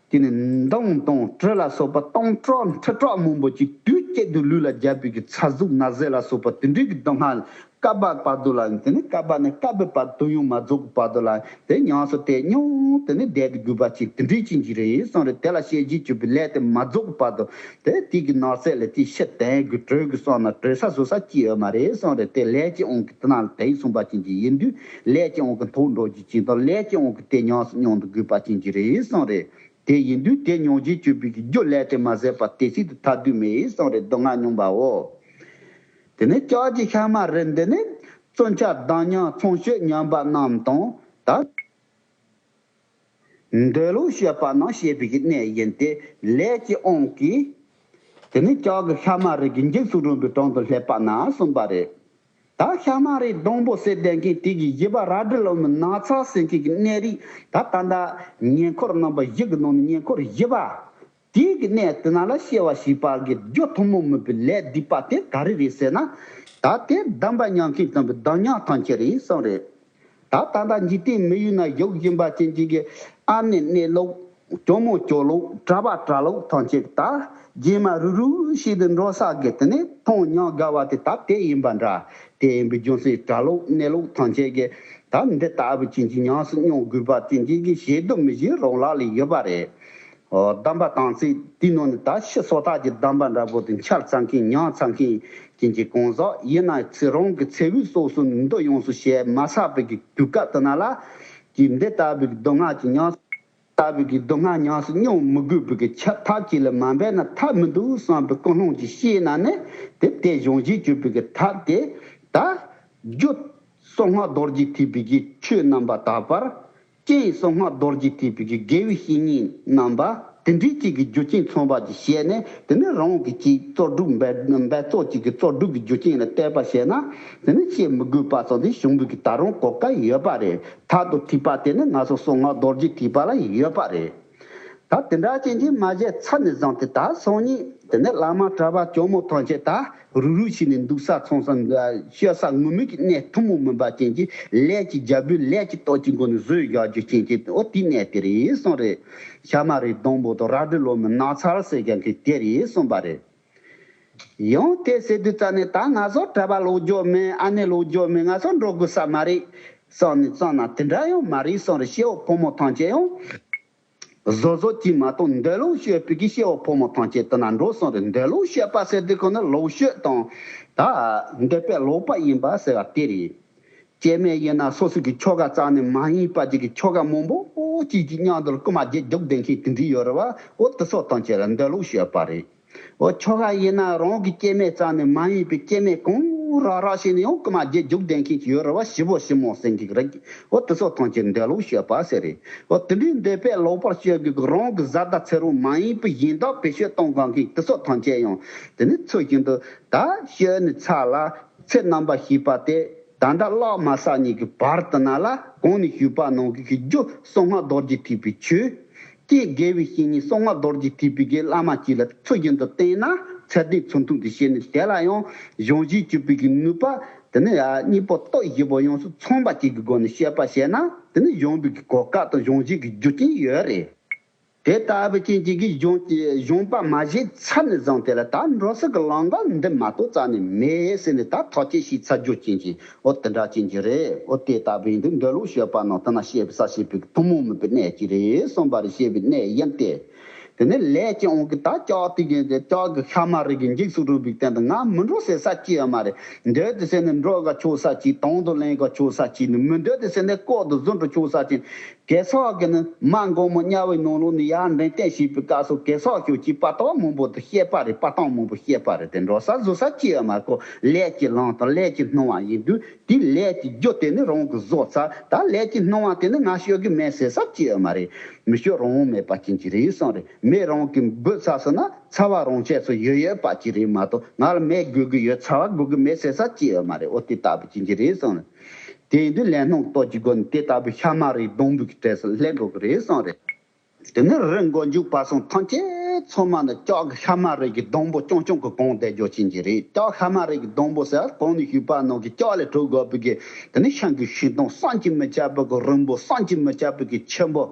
དེ་ནི་མདུང་དང་གྲི་ལ་སོགས་པ་སྟོང་ཕྲག་ཁྲི་ཕྲག་མང་པོ་ཅིག་དུས་གཅིག་ཏུ་ལུས་ལ་བརྒྱབ་པའི་གི་ཚ་ཟུག་ན་ཟས་ལ་སོགས་པ་དེ་འདྲའི་གི་སྡུག་བསྔལ་བསྐལ་པ་བར་དུ་ལ་དེ་ནི་བསྐལ་པ་ནས་བསྐལ་པའི་བར་དུ་ཡང་མ་རྫོགས་པའི་བར་དུ་ལ་དེ་ཉམས་སུ་དེ་མྱོང་དེ་ནི་བསྡད་དགོས་པ་ཅིག་དེ་འདྲའི་ཅན་གྱི་རེད་གསུངས་རེད། དེ་ལ་ཤེས་བྱེད་སྤྱོད་པའི་ལས་དེ་མ་རྫོགས་པའི་བར་དུ་དེ་དེ་གི་ནགས་ཚལ་ལ་དེ་ཤི་དན་གི་བྲོས་གི་སོང་ན་བྲོས་ས་བཟོ་ས་ཅི་ཡོད་མ་རེད་གསུངས་རེད། དེ་ལས་ཀྱི་དབང་གིས་དེ་ནང་ལ་དེ་གསུངས་པ་ཅན་གྱི་ཡིན་དུས་ལས་ཀྱི་དབང་གིས་མཐོང་འགྲོ་རྒྱུ་ཅན་དང་ལས་ཀྱི་དབང་གིས་དེ་ཉམས་སུ་མྱོང་དུ་དགོས་པ་ཅན་གྱི་རེད་གསུངས་རེད། དེ་ཡིན་དུས་དེ་མྱོང་བྱེད་སྤྱོད་པའི་རྒྱུ་ལས་དེ་མ་ཟད་པ་དེ་སྲིད་དུ་ཐར་དུས་མེད་གསུངས་རེད། སྡུག་བསྔལ་མྱོང་བའོ། དེ་ནས་ལྕགས་ཀྱི་ཤ་མ་རི་འདི་ནི་བཙོན་ཆ་གདངས་ཉག་ཚོང་ཤོད་ཉམས་པ་རྣམས་དང་ད། འདོད་ལོག་སྤྱོད་པ་རྣམས་བཤད་པའི་གནས་ཡིན་ཏེ་ལས་ཀྱི་དབང་གིས། དེ་ནི་ལྕགས་ཀྱི་ཤ་མ་རི་གི་འཇིགས་སུ་རུང་བའི་དྲུང་དུ་སླེབས་པ་ན་གསུངས་པ་རེད། ད་ཤ་མ་རིའི་སྡོང་པོ་ཟེར་བསྡད་མཁན་དེ་གི་བཞི་པ་རལ་གྲི་ལོ་མའི་ནགས་ཚལ་ཟེར་མཁན་གྱི་གནས་རིགས་ད་ད་ལྟ་ཉེ་འཁོར་རྣམ་པ་བཞི་གི་ནང་ནས་ཉེ་འཁོར་བཞི་པ། དེའི་གི་གནས་དེ་ན་ལ་སྐྱེ་བ་བྱེད་པ་གི་རྒྱུ་ཐུན་མོང་མིན་པའི་ལས་སྡིག་པ་དེ་ག་རེ་རེད་ཟེར་ན། ད་དེ་སྡོམ་པ་ཉམས་མཁན་དམ་པའི་གདངས་ཉག་ཐམས་ཅད་རེད་གསུངས་རེད། ད་ད་ལྟ་འཇིག་རྟེན་མི་ཡུལ་ན་བཞུགས་བཞིན་པ་ཅན་གྱི་གི་ཨ་ནེ་གནས་ལུགས། ཇོ་མོ་ཇོ་ལུགས། གྲྭ་པ་གྲྭ་ལུགས་ཐམས་ཅད་ད་རྗེས་མ་རུ་རུ་ཞིག་ཏུ་འགྲོ་ས་གི་དེ་ནས་མཐོང་མྱོང་དགའ་བ་དེ་ད་དེ་ཡིན་པ་འདྲ། དེ་ཡིན་པའི་རྒྱུ་མཚན་གྲྭ་ལུགས་གནས་ལུགས་ཐམས་ཅད་ཀྱི་ད་འདི་ལྟ་བུ་ཅན་གྱི་ཉམས་སུ་མྱོང་དགོས་པ་དེ་འདི་གི་བྱེད་དུ་མི་བྱེད་རང་ལག་ལ་ཡོད་པ་རེད། ཨོ། གདམས་པ་དམ་ཚིག་དེའི་ནང་ནས་ད་ཕྱི་སོ་ཐར་གྱི་གདམས་པ་འདྲ་པོ་དེ་འཆར་ཚང་མཁན་ཉམས་ཚང་མཁན་ཅན་གྱི་གང་ཟག་ཡིན་ན་ཚེ་རང་གི་ཚེ་བའི་སྲོག་གསུམ་འདི་ཡོངས་སུ་བཤད་མ་ཚར་བའི་གི་དུས་སྐབས་དེ་ན་ལ་ཀྱི་འདི་ལྟ་བུའི་གི་སྡུག་བསྔལ་གྱི་ཉམས། ལྟ་བུའི་གི་སྡུག་བསྔལ་ཉམས་སུ་མྱོང་མི་དགོས་པའི་གི་ཆ་ཐབས་ཅིག་ལ་མ་འབད་ན་ཐབས་མི་འདུག་བསམ་པའི་ཀུན་སློང་ཅིག་སྐྱེས་ན་ནི་དེ་དེ་གཞུང་བཞིན་གྱུར་པའི་གི་ཐབས་དེ་ད་རྒྱུ་གསང་སྔགས་རྡོ་རྗེ་ཐེག་པའི་གི་ཆོས་རྣམ་པར་དག་པར། རྐྱེན་གསང་སྔགས་རྡོ་རྗེ་ཐེག་པའི་གི་དགེ་བའི་བཤེས་གཉེན་རྣམ་པ་དེ་འདྲའི་ཅིག་གི་རྒྱུ་རྐྱེན་མཚུངས་པ་ཅིག་བྱས་ནས་དེ་ནི་རང་གི་ཅིག་རྩོལ་སྒྲུབ་འབད་འབད་རྩོལ་ཅིག་གི་རྩོལ་སྒྲུབ་ཀྱི་རྒྱུ་རྐྱེན་ལ་བརྟེན་པ་བྱས་ན་དེ་ནི་བཤད་མི་དགོས་པ་ཙམ་དེ་གཞུང་པའི་གི་ད་རུང་གོ་སྐབས་ཡོད་པ་རེད། ཐབས་དང་ཐེག་པ་དེ་ནི་ང་ཚོ་གསང་སྔགས་རྡོ་རྗེ་ཐེག་པ་ལ་ཡོད་པ་རེད། ད་དེ་འདྲ་ཅན་གྱི་མ་བྱས་ཚར་ནས་བཟུང་སྟེ་ད་སང་ཉིན་དེ་ནས་བླ་མ་གྲྭ་པ་ཇོ་མོ་ཐམས་ཅད་ད་རུག་རུག་བྱས་ནས་འདུག་ས་ཚང་ས་བཤད་ས་ངོ་མའི་གི་གནས་ཐུན་མོང་མིན་པ་ཅན་གྱི་ལས་ཀྱི་རྒྱལ་པོའི་ལས་ཀྱི་སྟོབས་ཀྱི་སྒོ་ནས་བཟོས་བཞག་རྒྱུ་ཅན་གྱི་ཨོ་དེའི་གནས་དེ་རེད་གསུངས་རེད། ཤ་མ་རིའི་སྡོང་པོ་དང་རལ་གྲི་ལོ་མའི་ནགས་ཚལ་ཟེར་མཁན་གྱི་དེ་རེད་གསུངས་པ་རེད། ཡང་དེ་ཟེར་དུས་ཙ་ནས་ད་ང་ཚོ་གྲྭ་པ་ལོག་རྒྱུ་མིན། ཨ་ནེ་ལོག་རྒྱུ་མིན། ང་ཚོ་འགྲོ་དགོས་ས་མ་རེད་བསམ་ནས་བསམ་ན་དེ་འདྲ་ཡང་མ་རེད་གསུངས་རེད། སྐྱེ་བོ་ཕོ་མོ་ཐམས་ཅད་ཡང་བཟོ་བཟོ་གྱིས་མ་གཏོགས་འདོད་ལུགས་སྤྱོད་པའི་གི་སྐྱེ་བོ་ཕོ་མོ་ཐམས་ཅད་དེ་ན་འགྲོ་གསུངས་རེད། འདོད་ལུགས་སྤྱོད་པ་ཟེར་དུས་ཁོ་ན་ལོག་སྤྱོད་དང་ད་འདོད་པས་ལོག་པ་ཡིན་པ་ཟེར་བ་དེ་རེད། སྐྱེ་དམན་ཡིན་ན་སོ་སོ་གི་ཆོ་ག་རྩ་ནས་མ་ཡིན་པ་ཅིག་གི་ཆོ་ག་མང་པོ་ཨོ་ཅིག་གི་མཉམ་དུ་རྐུ་མ་བརྒྱད་རྒྱུག་བསྡད་མཁན་དེ་འདྲ་ཡོད་རེད་བ། ཨོ་དེ་ཚོ་ཐམས་ཅད་ལ་འདོད་ལུགས་སྤྱོད་པ་རེད། ཨོ་ཆོ་ག་ཡིན་ན་རང་གི་སྐྱེ་དམན་རྩ་ནས་མ་ཡིན་པའི་སྐྱེ་དམན་གང་རག་རག་བྱས་ནས་ཡང་རྐུ་མ་བརྒྱད་རྒྱུག་བསྡད་མཁན་ཅིག་ཡོད་རེད་བ། ཞི་བོ་ཞི་མོ་ཟེར་མཁན་རེད། ཨོ་དེ་ཚོ་ཐམས་ཅད་འདོད་ལུགས་སྤྱོད་པ་ཟེར་རེད། ཨོ་དེ་འདྲའི་འདོད་པས་ལོག་པར་སྤྱོད་དགོས་ཀྱི་རང་གི་བཟའ་ཟླ་ཚེ་རོགས་མ་ཡིན་པའི་གཞན་དག་བེད་སྤྱོད་གཏོང་གང་མཁན་དེ་ཚོ་ཐམས་ཅད་ཡང་དེ་ནི་ཚུལ་བཞིན་དུ་ད་སྤྱོད་ནས་ཚར་ལ་ཚེ་རྣམ་པར་ཤེས་པ་དེ། ད་ལྟ་བརླག་མ་ཟ་ཉིད་ཀྱི་བར་དུ་ན་ལ་གོང་ནས་ཞུས་པ་ནང་གི་གི་རྒྱུ་གསང་སྔགས་རྡོ་རྗེ་ཐེག་པའི་ཆོས། རྐྱེན་དགེ་བའི་བཤེས་གཉེན་གསང་སྔགས་རྡོ་རྗེ་ཐེག་པའི་གི་བླ་མ་གཅིག་ལ་ཚུལ་བཞིན་དུ་བསྟེན་ན་ཚད་ལྡན་ཚུལ་མཐུན་དུ་བྱས་ནས་དེ་ལ་ཡང་གཞུང་བཞིན་གྱུར་པའི་གི་ནུས་པ་དེ་ནི་ཡ་གཉིས་པོ་སྟོབས་བཞི་པོ་ཡོངས་སུ་ཚང་བ་གཅིག་གི་སྒོ་ནས་བཤད་པ་བྱས་ན་དེ་ནི་གཞུང་པའི་གི་གོ་སྐབས་དང་གཞུང་བཞིན་གྱི་རྒྱུ་རྐྱེན་ཡོད་རེད། དེ་ལྟ་བུ་ཅན་གཅིག་གིས་གཞུང་གཞུང་པ་མ་བྱས་ཚར་ནས་བཟུང་སྟེ་ལ་ད་འགྲོ་ས་གི་ལམ་ཁ་འདི་མ་གཏོགས་རྩ་ནས་མེད་ཟེར་ནས་ད་ཐག་གཅོད་བྱས་ཚར་རྒྱུ་ཅན་གྱི་ཨོ་དེ་འདྲ་ཅན་གྱི་རེད། ཨོ་དེ་ལྟ་བུ་ཡིན་དུས་འདོད་ལུགས་སྤྱོད་པ་ནང་དེ་ན་བཤད་པའི་ས་བཤད་པའི་ཐུན་མོང་མིན་པའི་གནས་ཀྱི་རེད་གསུངས་པ་རེད། བཤད་པའི་གནས་ཡིན་ཏེ། དེ་ནས་ལས་ཀྱི་དབང་གིས་ད་ལྕགས་དེ་གིན་དེ་ལྕགས་ཀྱི་ཤ་མ་རིགས་ཀྱི་འཇིགས་སུ་རུང་བའི་སྟེང་དུ་ང་མི་འགྲོ་ཟེར་ས་ཅི་ཡང་མ་རེད། འདོད་དེ་ཟེར་ནས་འགྲོ་ག་ཆོག་ས་ཅི། དང་དུ་ལེན་ག་ཆོག་ས་ཅི་ནི་མི་འདོད་དེ་ཟེར་ནས་ལྐོག་ཏུ་བཟུང་འགྲོ་ཆོག་ས་ཅི། གེ་སར་གྱི་ནི་མ་མགོན་པོ་དམྱལ་བའི་ནང་ལོགས་ནས་ཡར་འདྲེན་བསྟན་བྱེད་པའི་སྐབས་སུ་གེ་སར་ཁྱོད་ཀྱིས་དཔའ་རྟགས་མང་པོ་དེ་བཤད་པ་རེད། དཔའ་རྟགས་མང་པོ་བཤད་པ་རེད། དེ་འགྲོ་ས་བཟོ་ས་ཅི་ཡང་མ་རེད། ཁོ་ལས་ཀྱི་ལམ་དང་ལས་ཀྱི་སྣང་བ་ཡིན་དུས་དེ་ལས་ཀྱི་རྒྱུ་དེ་ནི་རང་གིས་བཟོ་ཚར། ད་ལས་ཀྱི་སྣང་བ་དེ་ནི་ང་སྤྱོད་གི་མེད་ཟེར་ས་ཅི་ཡང་མ་རེད། མི་སྤྱོད་རང་དབང་མེད་པ་ཅན་གྱི་རེད་གསུངས་རེད། མེ་རང་གིས་འབུད་ཚར་སོང་ན་ཚ་བ་རང་ཆས་སུ་ཡོད་ཡོད་པ་ཅིག་རེད་མ་གཏོགས་ང་ལ་མེ་དགོས་ཀྱི་ཡོད། ཚ་བ་དགོས་ཀྱི་མེད་ཟེར་ས་ཅི་ཡང་མ་རེད། ཨོ་དེ་ལྟ་བུ་ཅན་གྱི་རེད་གསུངས་རེད། དེ་ཡིན་དུས་ལས་སྣང་སྟོབས་ཀྱི་སྒོ་ནས་དེ་ལྟ་བུའི་ཤ་མ་རིགས་སྡོང་པོ་གི་གྲས་སུ་སླེབས་འགྲོ་གི་རེད་གསུངས་རེད། དེ་ནས་རི་མགོ་མཇུག་བར་གསུམ་ཐམས་ཅད་ཚང་མ་ནི་ལྕགས་ཀྱི་ཤ་མ་རིགས་ཀྱི་སྡོང་པོ་རྐྱང་རྐྱང་གིས་གང་བསྡད་རྒྱུ་ཅན་གྱི་རེད། ལྕགས་ཤ་མ་རིགས་ཀྱི་སྡོང་པོ་ཟེར་གོང་ནས་ཞུས་པ་ནང་གི་ལྕགས་ལས་གྲུབ་དགོས་པའི་གི་དེ་ནི་ཤིང་གི་ཤིང་སྡོང་བསམ་གྱིས་མི་ཁྱབ་པའི་གི་རིང་པོ། བསམ་གྱིས་མི་ཁྱབ་པའི་གི་ཆེན་པོ།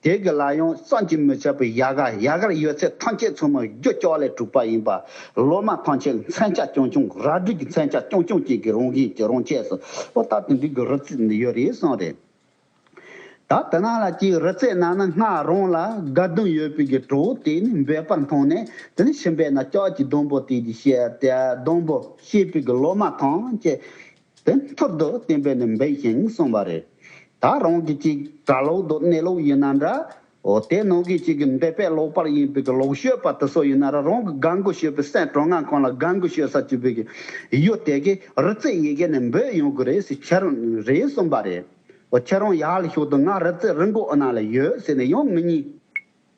དེ་གི་ལ་ཡང་བསམ་གྱིས་མི་ཁྱབ་པའི་ཡལ་ག་ཡལ་གར་ཡོད་ཚད་ཐམས་ཅད་ཚང་མ་རྒྱུ་ལྕགས་ལས་གྲུབ་པ་ཡིན་པ། ལོ་མ་ཐམས་ཅད་མཚོན་ཆ་རྐྱང་རྐྱང་རལ་གྲི་གི་མཚོན་ཆ་རྐྱང་རྐྱང་ཅིག་གི་རང་བཞིན་གྱི་རང་ཆས་སུ་ཨོ་ད་དེ་འདྲའི་གི་རི་རྩེ་འདི་ཡོད་རེད་གསུངས་རེད། ད་དེ་ན་ལ་ཅིག་རི་རྩེ་ནང་ན་སྔར་རང་ལ་དགའ་སྡང་ཡོད་པའི་གི་གྲོགས་དེ་ནི་འབོད་པར་འཐོང་ནས་དེ་ནི་ཤིང་པའི་ནང་ལྕགས་ཀྱི་སྡོང་པོ་དེ་གི་བཤད་དེ་སྡོང་པོ་བཤད་པའི་གི་ལོ་མ་ཐམས་ཅད་དེ་ཐུར་དུ་བསྟན་པས་ནི་འབད་ཞིང་གསུངས་པ་རེད། ད་རང་གི་ཅིག་གྲྭ་ལོག་དང་གནས་ལོག་ཡིན་ན་འདྲ། འོ་དེ་ནང་གི་ཅིག་གི་འདོད་པས་ལོག་པར་ཡིན་པའི་གི་ལོག་སྤྱོད་པ་དེ་ཚོ་ཡིན་ན་ར་རང་གི་དགའ་མགུ་སྤྱོད་པའི་སེམས་གྲོང་ངམ་ཁང་ལ་དགའ་མགུ་སྤྱོད་ས་བཅུག་པའི་གི་ཡུལ་དེ་གི་རི་རྩེ་ཡི་གེ་ནས་འབོད་ཡོང་གི་རེད་ཟེར་ཁྱེད་རང་རེད་གསུངས་པ་རེད། འོ་ཁྱེད་རང་ཡར་ལ་ཤོག་དང་ང་རི་རྩེ་རི་མགོ་ཨ་ན་ལ་ཡོད་ཟེར་ནས་ཡང་མི་གཉིས།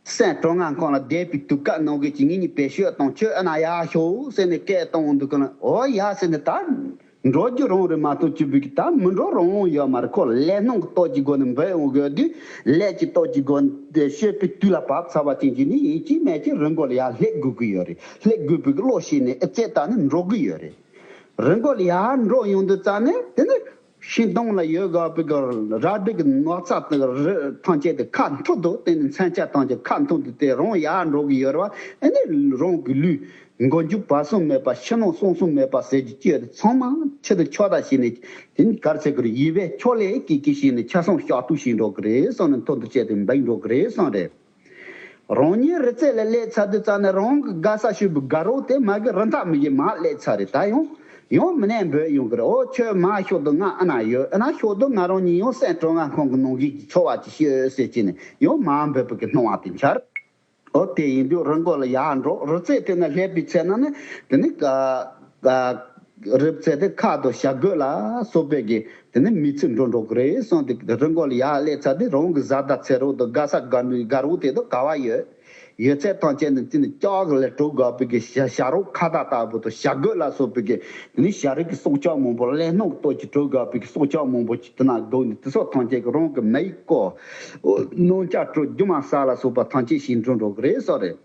སེམས་གྲོང་ངམ་ཁང་ལ་བསྡད་པའི་དུས་སྐབས་ནང་གི་ཅིག་ངེད་གཉིས་བེད་སྤྱོད་གཏོང་ཁྱོད་ཨ་ན་ཡར་ཤོག་ཟེར་ནས་སྐད་གཏོང་འོང་དུས་ག་ན་འོ་ཡ་ཟེར་ནས་ད་འགྲོ་རྒྱུ་རང་རེད་མ་གཏོགས་ཅི་བིག་ད་མི་འགྲོ་རང་ཡོད་མ་རེད། ཁོ་ལས་སྣང་གི་སྟོབས་ཀྱི་སྒོ་ནས་འབོད་འོང་དགོས་དུས་ལས་ཀྱི་སྟོབས་ཀྱི་སྒོ་ནས་བཤད་པའི་དུས་ལ་བབས་ཚར་བ་ཅན་གྱི་ནི་ཡིན་གཅིག་མིན་གཅིག་རི་མགོ་ལ་ཡར་སླེབས་དགོས་ཀྱི་ཡོད་རེད། སླེབས་དགོས་པའི་བློ་ཤེས་ནས་ཨེ་ཙེ་ད་ནི་འགྲོ་གི་ཡོད་རེད། རི་མགོ་ལ་ཡར་འགྲོ་ཡོང་དུས་ཙ་ནས་དེ་ནི། ཤིང་སྡོང་ལ་ཡོད་དགོས་པའི་གི་རལ་གྲི་གི་རྣག་ཚ་དང་རི་ཐམས་ཅད་དེ་ཁ་འཐོར་འདུག་དེ་ནི་མཚོན་ཆ་ཐམས་ཅད་ཁ་འཐོར་འདུག་དེ་རང་ཡར་འགྲོ་གི་ཡོད་རེད་བ། ཨ་ནི་རང་གི་ལུས་མགོ་མཇུག་བར་གསུམ་མེད་པ་ཕྱི་ནང་གསང་གསུམ་མེད་པ་ཟེར་གྱི་སྤྱོད་དེ་ཚང་མ་ཆེད་དུ་ཆོག་ད་བྱས་ནས་དེ་ནི་གར་ཚེ་གུར་ཡིད་པའི་ཆོག་ལས་ཀྱི་ཀྱི་བྱས་ནས་ཆ་ཚང་ཤག་ཏུ་ཞིག་འགྲོ་གི་རེད་སོང་ནས་མཐོ་འདུ་བྱས་ཏེ་འབད་འགྲོ་གི་རེད་སོང་རེད། རང་ཉིད་རི་རྩེ་ལ་སླེབས་ཚར་དུས་ཙམ་ནས་རང་གི་དགའ་ས་ཞུས་པའི་དགའ་རོགས་དེ་མ་གི་རི་མཐའ་མི་གི་མར་སླེབས་ཚར་རེད། ད་ཡང་ཡང་མི་ནས་འབོད་ཡོང་གི་རེད། ཨོ་ཁྱོད་མར་ཤོག་དུ་ང་ཨ་ན་ཡོད། ཨ་ན་ཤོག་དུ་ང་རང་ཉིད་ཡང་སེམས་སྤྲོ་ང་ཁོང་གི་ནང་གི་འཚོ་བ་ཅིག་ཤོད་ཟེར་གྱིས་ནས་ཡང་མར་འབོད་པའི་གི་སྣང་བ་དེ་འཆར། ཨོ་དེ་ཡིན་དུས་རི་མགོ་ལ་ཡར་འགྲོ། རི་རྩེ་དེ་ན་སླེབས་པའི་ཚེ་ན་ནི་དེ་ནི་ཀ་ཀ་རི་རྩེ་དེ་ཁ་དོ་བྱ་རྒོད་ལ་སོགས་པའི་གི་དེ་ནི་མི་ཚེ་འགྲོ་འགྲོ་གི་རེད་སོང་། དེ་རི་མགོ་ལ་ཡར་སླེབས་ཚར་དུས་རང་གི་བཟའ་ཟླ་ཚེ་རོགས་དང་དགའ་ས་དགའ་ནི་དགའ་རོགས་དེ་དང་ག་བ་ཡོད། ཡོད་ཚད་ཐམས་ཅད་ནི་དེ་ནི་ལྕགས་ལས་གྲུབ་དགོས་པའི་གི་བྱ་བྱ་རོག་ཁ་བརྡ་ལྟ་བུ་དང་བྱ་རྒོད་ལ་སོགས་པའི་གི་དེ་ནི་བྱ་རིགས་ཀྱི་སྲོག་ཆགས་མང་པོ་ལས་སྣང་སྟོབས་ཀྱིས་གྲུབ་དགོས་པའི་གི་སྲོག་ཆགས་མང་པོ་ཅིག་དེ་ན་སྡོད་ནས་དེ་སོགས་ཐམས་ཅད་ཀྱི་རང་གི་མེ་ཡིས་བསྐོལ། སྣང་ཆ་སྤྲོ། རྒྱུ་མ་ཟ་ལ་སོགས་པ་ཐམས་ཅད་ཞིག་འགྲོ་འགྲོ་གི་རེད་སོགས་རེད།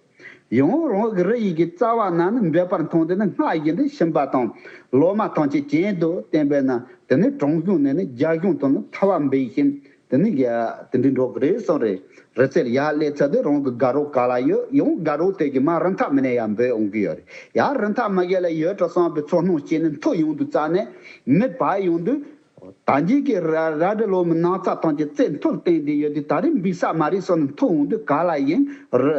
ཡང་རང་གི་རི་ཡི་གི་རྩ་བ་ན་ནི་འབོད་པར་མཐོང་དེ་ནི་སྔར་བཞིན་དུ་ཤིང་པ་དང་ལོ་མ་ཐམས་ཅད་གྱེན་དུ་བསྟན་པས་ན་དེ་ནི་གྲོང་གཞུང་ནས་ནི་རྒྱ་གཞུང་དུ་ནི་ཐར་བ་འབད་བཞིན་དེ་ནི་ཡ་དེ་འདྲའི་འགྲོ་གི་རེད་སོགས་རེད། རི་རྩེ་ལ་ཡར་སླེབས་ཚར་དུས་རང་གི་དགའ་རོགས་ག་ལ་ཡོད། ཡང་དགའ་རོགས་དེ་གི་མར་རི་མཐའ་མི་ནས་ཡར་འབོད་འོང་གི་ཡོད་རེད། ཡར་རི་མཐའ་མ་གི་ལ་ཡོད་འགྲོ་བསམ་པའི་ཚོར་སྣང་སྐྱེས་ནས་མཐོ་ཡོང་དུས་ཙམ་ནས་མི་བར་ཡོང་དུས། ད་གིན་གྱི་རལ་རལ་གྲི་ལོ་མའི་རྣག་ཚ་ཐམས་ཅད་རྩེ་མཐོར་བཏིང་སྟེ་ཡོད་དུས་ད་རེས་འབུད་ས་མ་རེད་བསམ་ནས་མཐོ་འོང་དུས་ག་ལ་ཡིན། རི་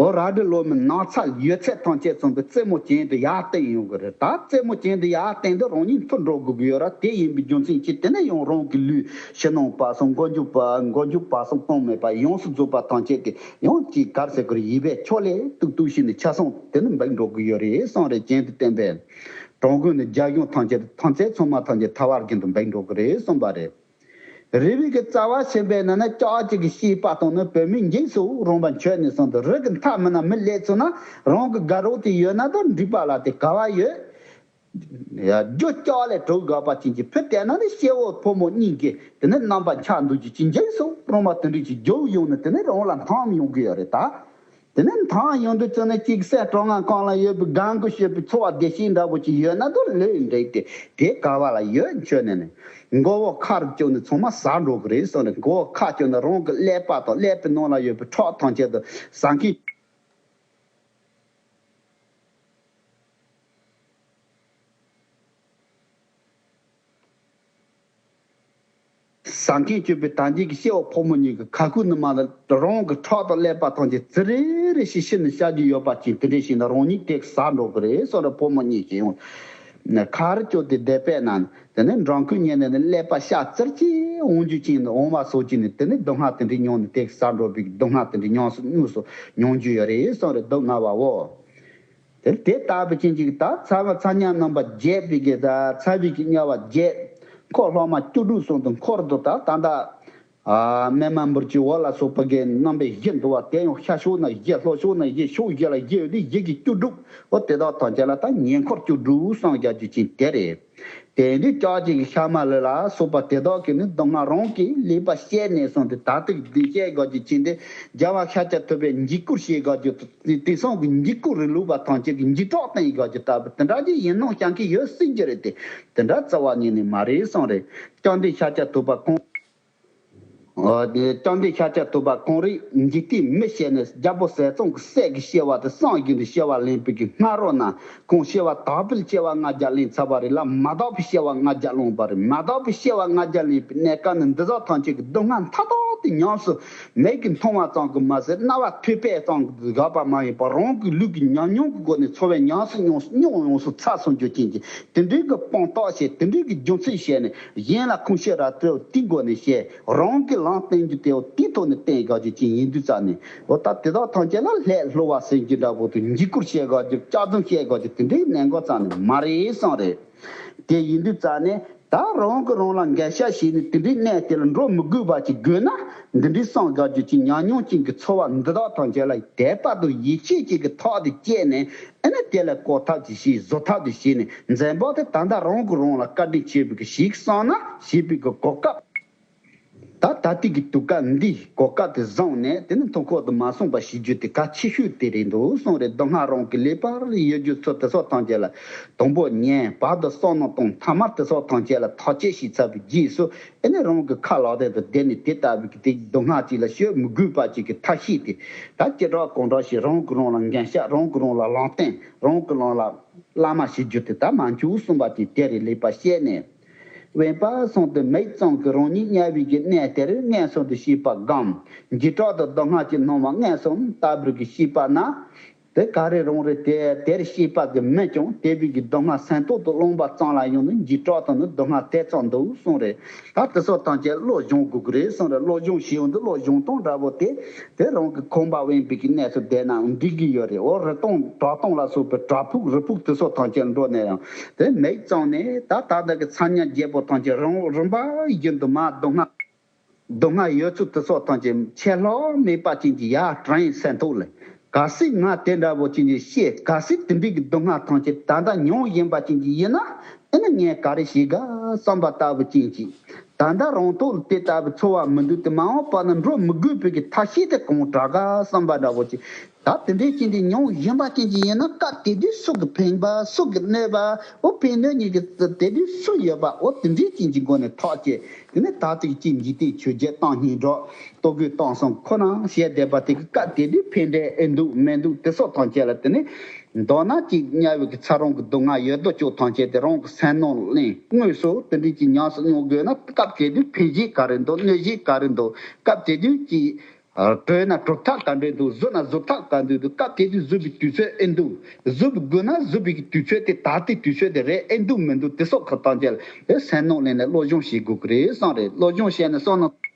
ཨོ་རལ་གྲི་ལོ་མའི་རྣག་ཚ་ཡོད་ཚད་ཐམས་ཅད་ཚང་གི་རྩེ་མོ་གྱེན་དུ་ཡར་བཏིང་ཡོང་གི་རེད། ད་རྩེ་མོ་གྱེན་དུ་ཡར་བཏིང་དུས་རང་ཉིད་མཐོ་འགྲོ་དགོས་ཀྱི་ཡོད་ར། དེ་ཡིན་པའི་རྒྱུ་མཚན་གྱིས་དེ་ནས་ཡང་རང་གི་ལུས་ཕྱི་ནང་བར་གསུམ་མགོ་མཇུག་བར་མགོ་མཇུག་བར་གསུམ་སྟོང་མེད་པ་ཡོངས་སུ་རྫོགས་པ་ཐམས་ཅད་དེ་ཡང་ཅིག་གར་ཟེར་དགོས་རེད། ཡིད་པའི་ཆོག་ལས་ཏུག་ཏུག་བྱས་ནས་ཆ་ཚང་དེ་ནི་འབད་འགྲོ་གི་ཡོད་རེད་གསུངས་རེད། གྱེན་དུ་བཏིང་པས། གྲོང་ཁུལ་ནི་རྒྱ་གཞུང་ཐམས་ཅད་ཐམས་ཅད་ཚང་མ་ཐམས་ཅད་ཐར་བར་རྒྱུན་དུ་འབད་འགྲོ་གི་རེད་གསུངས་པ་རེད། རི་བོའི་གི་རྩ་བ་ཆེན་པོའི་ནང་ན་ལྕགས་ཀྱི་གི་བཤད་པ་དང་ནི་བོད་མིའི་འཇིགས་སུ་རུང་བ་འཆོལ་ནས་སོང་དུ་རི་གི་མཐའ་མི་ན་མི་སླེབས་ཚུལ་ན་རང་གི་དགའ་རོགས་དེ་ཡོད་ན་དང་འགྲིག་པ་ལ་དེ་ག་བ་ཡོད། ཡ་རྒྱུ་ལྕགས་ལས་གྲུབ་དགོས་པ་ཅན་གྱི་བུ་དེ་ན་ནི་སྐྱེ་བོ་ཕོ་མོ་གཉིས་ཀྱི་དེ་ནི་རྣམ་པ་འཆར་འདུག་རྒྱུ་ཅི་འཇིགས་སུ་རུང་བ་དེ་འདྲ་ཅིག་རྒྱུག་ཡོང་ནས་དེ་ནི་རང་ལ་འཐམ་ཡོང་གི་ཡོད་རེད་ད། དེ་ནས་མཐའ་ཡོང་དུས་ཚོད་ནས་གཅིག་སེམས་སྤྲོ་ངང་གང་ལ་ཡོད་པའི་སྒང་གི་ཤོད་པའི་འཚོ་བ་བདེ་སྐྱིད་འདྲ་པོ་ཅིག་ཡོད་ན་དུ་ལོས་འགྲིག་སྟེ་དེ་ག་བ་ལ་ཡོད་འཆོལ་ནས་ནས་མགོ་བོ་ཁར་བཅུག་ནས་ཚང་མ་ཟ་འགྲོ་གི་རེད་གསུངས་ནས། མགོ་བོ་ཁ་བཅུག་ནས་རང་གི་ཀླད་པ་དང་ཀླད་པའི་ནང་ལ་ཡོད་པའི་ཁྲག་ཐམས་ཅད་དུ་ཟ་མཁན། ཟ་མཁན་སྤྱོད་པའི་དང་རྒྱུད་ཀྱི་སྐྱེ་བ་ཕོ་མོ་གཉིས་ཀྱི་ཁ་ཁུ་ནི་མ་ལ་རང་གི་ཁྲག་དང་ཀླད་པ་ཐམས་ཅད་ཙི་རི་རི་ཞིག་ཤི་ནས་བཤའ་རྒྱུ་ཡོད་པ་ཅིག་དེ་འདྲས་ཞིག་ན་རང་ཉིད་དེ་ཟ་འགྲོ་གི་རེད་གསུངས་རེད། ཕོ་མོ་གཉིས་ཀྱིས་ཡང་ཁར་བཅུག་སྟེ་བསྡད་པས་ན་དེ་ནས་འབྲང་ཁུལ་ཉལ་ནས་ནི་ཀླད་པ་ཤ་ཙིར་གྱིས་འོང་རྒྱུ་ཅིག་ནི་འོང་བ་སོགས་ཀྱིས་ནི་དེ་ནི་སྡུག་བསྔལ་དེ་འདྲས་མྱོང་ནས་དེ་ཟ་འགྲོ་བའི་སྡུག་བསྔལ་དེ་འདྲས་མྱོང་སུ་མྱོང་སུ་མྱོང་རྒྱུ་ཡོད་རེད་གསུངས་རེད། སྡུག་བསྔལ་བའོ། དེ་དེ་ལྟ་བུ་ཅན་གཅིག་ད་ཚ་བ་ཚ་དམྱལ་རྣམ་པ་བརྒྱད་པའི་གི་ད་ཚ་བའི་གི་དམྱལ་བ་བརྒྱད། འཁོར་ལྷག་མ་བཅུ་དྲུག་གསུམ་དུ་འཁོར་དུ་ད་ད་ད་ཨ་མེ་མ་འབུར་གྱི་འོག་ལ་སོགས་པ་གི་རྣམ་པའི་བཞི་འདུ་བ་དེ་ཡང་ཤར་ཕྱོགས་ན་བཞི་ལྷོ་ཕྱོགས་ན་བཞི་ཕྱོགས་བཞི་ལ་བཞི་ཡོད་དུས་བཞི་གི་བཅུ་དྲུག་འོ་དེ་དག་ཐམས་ཅད་ལ་ད་ཉེ་འཁོར་བཅུ་དྲུག་གསུངས་རྒྱག་རྒྱུ་ཅན་དེ་རེད། དེ་འདི་ལྕགས་ཀྱི་ཤ་མ་ལི་ལ་སོགས་པ་དེ་དག་གིས་ནི་སྡུག་བསྔལ་རང་གིས་ལེགས་པར་བཤད་ནས་སོང་སྟེ་ད་ལྟ་འདི་བཤད་དགོས་ཀྱི་ཕྱིན་ཏེ་རྒྱལ་བ་ཤཱཀྱ་ཐུབ་པའི་འཇིགས་སྐུལ་བཤད་དགོས་ཀྱི་དེ་སོང་གི་འཇིགས་སྐུལ་རིང་ལུགས་པ་ཐམས་ཅད་ཀྱི་འཇིགས་སྐྲག་བསྟན་དགོས་ཀྱི་ལྟ་བུ་དེ་འདྲ་ཅིག་ཡིན་ནོ་ཀྱང་གི་ཡོད་སྲིད་ཀྱི་རེད་དེ་དེ་འདྲ་རྩ་བ་ཉིད་ནས་མ་རེད་གསུངས་རེད། ལྕགས་འདི་ཤཱཀྱ་ཐུབ་པ་ཁོང་། ཨོ་དེ་ལྕགས་འདི་ཤཱཀྱ་ཐུབ་པ་ཁོང་རིགས་འཇིག་རྟེན་མི་བྱས་ནས་རྒྱལ་པོ་ཟས་གཙང་གི་སྲས་ཀྱི་སྐྱེ་བ་དེ་སངས་རྒྱས་ཀྱི་སྐྱེ་བ་ལེན་པའི་གི་སྔ་རོལ་ན་ཁོང་སྐྱེ་བ་དག་པའི་སྐྱེ་བ་ལྔ་བརྒྱ་ལེན་ཚར་བ་རེད་ལ་མ་དག་པའི་སྐྱེ་བ་ལྔ་བརྒྱ་ལོངས་པ་རེད། མ་དག་པའི་སྐྱེ་བ་ལྔ་བརྒྱ་ལེན་པའི་གནས་སྐབས་ནི་འདི་དག་ཐམས་ཅད་ཀྱི་སྡུག་བསྔལ་མཐའ་དག་ཏུ་ཉམས་སུ་མིག་གིས་མཐོང་བ་ཙམ་གྱིས་མ་ཟད་རྣ་བས་ཐོས་པ་ཙམ་གྱིས་དགའ་བ་མ་ཡིན་པར་རང་གི་ལུས་ཀྱི་ཉམས་མྱོང་གི་སྒོ་ནས་ཚོར་བའི་ཉམས་སུ་མྱོང་མྱོང་ཡོངས་སུ་ཚར་སོང་རྒྱུ་ཅན་གྱི་དེ་འདྲའི་གི་དཔང་རྟགས་བྱས་དེ་འདྲའི་གི་རྒྱུ་མཚན་བཤད་ནས་གཞན་ལ་ཁུངས་བཤད་ར་སྤྲོད་དེའི་སྒོ་ནས་བཤད། རང་གི་ལམ་བསྟན་རྒྱུ་དེའོ་དེའི་ཐོག་ནས་བསྟན་དགོས་རྒྱུ་ཅན་ཡིན་དུས་ཙང་ནས་འོ་ད་དེ་དག་ཐམས་ཅད་ལ་ལྷད་ལྷོ་བ་ཟེར་རྒྱུ་འདྲ་པོ་དང་འཇིགས་སྐུལ་བཤད་དགོས་རྒྱུ་སྐྱག་རྫུན་བཤད་དགོས་རྒྱུ་དེ་འདྲའི་གནད་འགག་ཙང་ནས་མ་རེད་བསམ་རེད། དེ་ཡིན་དུས་ཙང་ནས་ད་རང་གི་རང་ལ་འགལ་ཤ་བྱས་ནས་དེ་འདྲའི་གནས་དེ་ལ་འགྲོ་མི་དགོས་པ་ཅིག་དགོས་ན་འདི་འདྲའི་སངས་རྒྱས་རྒྱུ་ཅན་ཉམས་མྱོང་ཅན་གྱི་ཚོར་བ་འདི་དག་ཐམས་ཅད་ལ་དད་པ་དང་ཡིད་ཆེས་ཅིག་གི་ཐག་དེ་བཅད་ནས་ཨ་ནི་དེ་ལ་གོ་ཐབས་ཀྱི་ཞིག་བཟོ་ཐབས་ཀྱི་ཞིག་ནས་འཛེམ་བག་དེ་ད་ལྟ་རང་གིས་རང་ལ་བཀའ་དྲིན་ཆེ་བའི་གི་ཞིག་བསམ་ན་ཞེས་པའི་གི་གོ་སྐབས། ད་ད་ལྟའི་གི་དུས་སྐབས་འདི་གོ་སྐབས་དེ་བཟུང་ནས་དེ་ནི་ཐོག་ཁོག་ཏུ་མ་སོང་པ་ཞིག་རྒྱུ་དེ་གལ་ཆེ་ཤོས་དེ་རེད་འདུག་གསུངས་རེད། སྡུག་བསྔལ་རང་གི་ལུས་པར་ཡོད་རྒྱུ་ཚོ་དེ་སོགས་ཐམས་ཅད་ལ་དང་པོ་ཉན། བར་དུ་བསམ་མནོ་བཏང་། ཐ་མར་དེ་སོགས་ཐམས་ཅད་ལ་ཐག་གཅོད་བྱས་ཚར་བའི་རྗེས་སུ་ཨེ་ནི་རང་གི་ཁ་ལག་སྟེང་དུ་བསྡད་ནས་དེ་ལྟ་བུའི་གི་དེ་སྡུག་བསྔལ་ཅིག་ལ་ཤོད་མི་དགོས་པ་ཅིག་གི་ཐབས་ཤེས་དེ་ད་ཅི་དྲག་གང་དྲག་ཞིག་རང་གི་རང་ལ་འགན་བཞག་རང་གི་རང་ལ་ལམ་སྟོན། རང་གི་རང་ལ་བླ་མ་བྱེད་རྒྱུ་དེ་ད་མ་འཇུག་གསུངས་པ་ཅིག་དེ་རེད། ལེགས་པར་བཤད་ནས། དབེན་པ་སོང་སྟེ་མིག་བཙུམ་གི་རང་ཉིད་དམྱལ་བའི་གི་གནས་དེར་མངོན་སུམ་དུ་ཤེས་པ་སྒོམ། འཇིགས་སྐྲག་དང་སྡུག་བསྔལ་གྱི་སྣང་བ་མངོན་སུམ་ལྟ་བུར་གི་ཤེས་པ་ན། དེ་ག་རེ་རང་རེད་དེ་དེར་ཤེས་པ་གི་མིན་ཀྱང་དེ་བས་ཀྱི་སྡུག་བསྔལ་སེམས་ཐོག་ཏུ་སློང་བ་ཙམ་ལ་ཡང་ནི་འཇིགས་སྐྲག་དང་ནི་སྡུག་བསྔལ་དེ་ཙམ་འདུག་གསུངས་རེད། ད་དེ་སོགས་ཐམས་ཅད་བློ་སྦྱོང་དགོས་ཀྱི་རེད་གསུངས་རེད། བློ་སྦྱོང་ཞེས་འོང་དུས་བློ་སྦྱོང་སྟངས་འདྲ་པོ་དེ་དེ་རང་གི་ཁོམ་པ་དབེན་པའི་གི་གནས་སུ་བསྡད་ནའང་འགྲིག་གི་ཡོད་རེད། འོ་རི་སྟོང་བྲག་སྟོང་ལ་སོགས་པའི་བྲག་ཕུག་རི་ཕུག་དེ་སོགས་ཐམས་ཅད་འགྲོ་ནས་ཡང་དེ་མིག་བཙུམ་ནས་ད་ད་ལྟ་གི་མཚན་ཉིད་བརྒྱད་པོ་ཐམས་ཅད་རང་རིམ་པ་བཞིན་དུ་མ་སྡུག་བསྔལ་སྡུག་བསྔལ་ཡོད་ཚུལ་དེ་སོགས་ཐམས་ཅད་ཆད་ལྷག་མེད་པ་ཅན་གྱི་ཡར་དྲན་སེམས་ཐོག་ལ། གལ་སྲིད་ང་དེ་འདྲ་པོ་ཅན་གྱི་ཤེས། གལ་སྲིད་དེ་འདྲའི་གི་སྡུག་བསྔལ་ཐམས་ཅད་ད་ལྟ་མྱོང་བཞིན་པ་ཅན་གྱི་ཡིན་ན་ཨེ་ན་ངས་ག་རེ་བྱེད་དགའ་བསམ་པ་ལྟ་བུ་ཅན་གྱི། ད་ལྟ་རང་ཐོག་ལ་དེ་ལྟ་བུ་ཚོར་བ་མི་འདུག་དེ་མ་འོངས་པ་ན་འགྲོ་མི་དགོས་པའི་གི་ཐབས་ཤེས་དེ་གང་དྲག་ག་བསམ་པ་འདྲ་པོ་ཅིག་ད་དེ་འདྲའི་ཅན་དེ་མྱོང་བཞིན་པ་ཅན་གྱི་ཡིན་ན་སྐབས་དེ་དུས་སུ་གི་ཕན་པ་སུ་གི་གནོད་པ་འོ་ཕན་གནོད་གཉིས་ཀྱི་དེ་དུས་སུ་ཡོད་པ་འོ་དེ་འདྲའི་ཅན་གྱི་སྒོ་ནས་ཐག་བཅད་དེ་ནས་ད་ལྟའི་ཅིག་འཇིག་རྟེན་ཆོས་བརྒྱད་བཏང་སྙིང་འདོར་ལྟོ་གོས་བཏང་སོང་ཁོ་ན་བཤད་བསྡད་པ་དེ་གི་སྐབས་དེ་དུས་ཕན་འབྲས་ཨེ་འདུག་མེད་འདུག་དེ་སོགས་ཐམས་ཅད་ལ་དེ་ནས་མདོར་ན་ཅིག་དམྱལ་བའི་གི་ཚ་རོང་གི་སྡུག་བསྔལ་ཡོད་དོ་ཅོག་ཐམས་ཅད་དེ་རང་གི་སེམས་ནང་གླེང་དངོས་སུ་དེ་འདྲའི་ཅིག་ཉམས་སུ་མྱོང་དགོས་ན་སྐབས་དེ་དུས་ཕན་གཞི་ག་རེ་འདུག་གནོད་གཞི་ག་རེ་འདུག་སྐབས་དེ་དུས་ཀྱི། གྲོལ་ན་གྲོལ་ཐབས་ག་འདྲས་འདུག་གཟུར་ན་གཟུར་ཐབས་ག་འདྲས་འདུག་སྐབས་དེ་དུས་གཟུར་བའི་དུས་ཚོད་ཨེ་འདུག་གཟུར་དགོས་ན་གཟུར་བའི་དུས་ཚོད་དེ་ད་ལྟའི་དུས་ཚོད་དེ་རེད་ཨེ་འདུག་མི་འདུག་དེ་སོགས་ཁག་བཏང་རྒྱལ་ཨེ་སེམས་ནང་ལེན་ནས་སློབ་སྦྱོང་བྱེད་དགོས་ཀྱི་རེད་བསམ་རེད། སློབ་སྦྱོང་བྱས་ནས་བསམ་ན།